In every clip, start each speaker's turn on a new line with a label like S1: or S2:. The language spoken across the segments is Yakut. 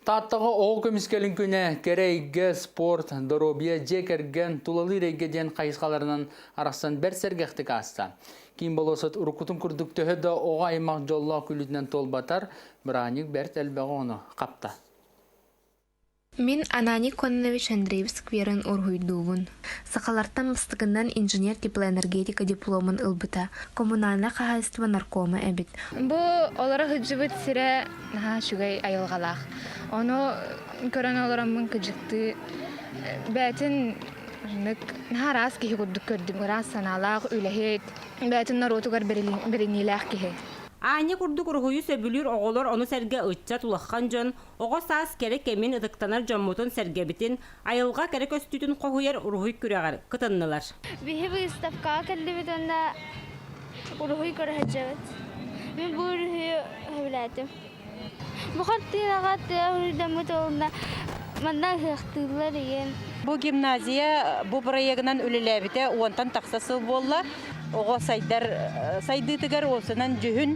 S1: Тааттаҕа оҕо көмүскэлин күнэ кэрэ эйгэ, спорт, доруобуйа, дьиэ кэргэн, тулалыыр эйгэ диэн хайысхаларынан арахсан бэрт сэргэхтик ааста. Киин болуоссат уруккутун курдук төһө да оҕо аймах дьоллоох күлүүтүнэн туолбатар, бырааһынньык бэрт элбэҕи ону хапта.
S2: Мин Ананий Кононович Андреев скверын уруһуйдуубун. Сахалартан бастакынан инженер теплоэнергетика дипломун ылбыта, коммунальнай хаһаайыстыба наркома эбит.
S3: Бу олоро сылдьыбыт сирэ наһаа үчүгэй айылҕалаах. Ону көрөн олороммун кыдьыктыы бэйэтин наһаа араас киһи курдук көрдүм. Ыраас санаалаах, үлэһит, бэйэтин норуотугар бэриниилээх киһи.
S4: Аанньа курдук уруһуйу сөбүлүүр оҕолор ону сэргэ ыччат улахан дьон, оҕо саас кэрэ кэмин ытыктанар дьоммутун-сэргэбитин, айылҕа кэрэ көстүүтүн хоһуйар уруһуй күрэҕэр кытыннылар.
S5: Биһи выставкаҕа кэллибит уонна уруһуй көрө сылдьабыт. Мин бу уруһуйу сөбүлээтим. Бу хартыынаҕа тыа уруһуйдаммыт уонна манна ыһыахтыыллар игин.
S6: Бу гимназия бу проегынан үлэлээбитэ уонтан тахса сыл буолла. Оҕо сайдар сайдыытыгар уопсанан дьүһүн,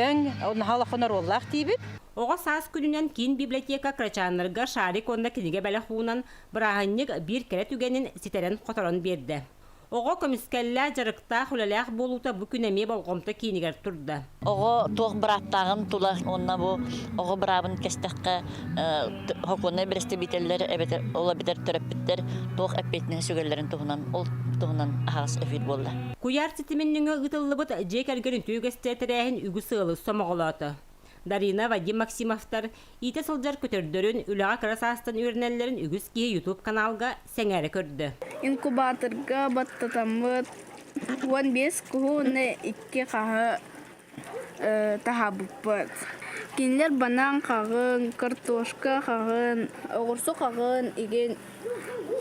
S6: өҥ, наһаа улахан оруоллаах диибит.
S4: Оҕо саас күнүнэн киин библиотека кырачааннарга шарик уонна кинигэ бэлэх уунан бырааһынньык биир кэрэ түгэнин ситэрэн-хоторон биэрдэ. Оҕо көмүскэллээх, дьарыктаах, үлэлээх буолуута бу күн эмиэ болҕомто киинигэр турда.
S7: Оҕо туох бырааптааҕын тула уонна бу оҕо быраабын кэстэххэ сокуоннай бэрэстэбиитэллэр эбэтэр ол эбэтэр төрөппүттэр туох эппиэтинэһи сүгэллэрин туһунан ол туһунан аһаҕас эфир буолла.
S4: Куйаар ситимин нөҥүө ыытыллыбыт дьиэ кэргэн үтүө үгэстэрэ тэрээһин үгүс ыалы сомоҕолоото. Дарина, Вадим Максимовтар иитэ сылдьар көтөрдөрүн, үлэҕэ кыра саастан үөрэнэллэрин үгүс киһи YouTube каналга сэҥээрэ көрдө.
S5: Инкубаторга баттатаммыт 15 куһу уонна икки хаһы таһаабыппыт. Кинилэр банан хаҕын, картошка хаҕын, оҕурсу хаҕын игин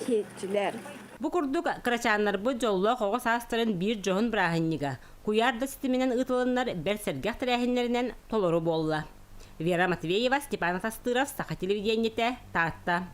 S5: сиэччилэр.
S4: Бу курдук кырачааннарбыт дьоллоох оҕо саастарын биир дьоһун бырааһынньыга Куйаар да ситиминэн ыытылыннар бэрт сэргэх тэрээһиннэринэн толору буолла. Вера Матвеева, Степан Атастыров, Саха телевидениетэ, Таатта.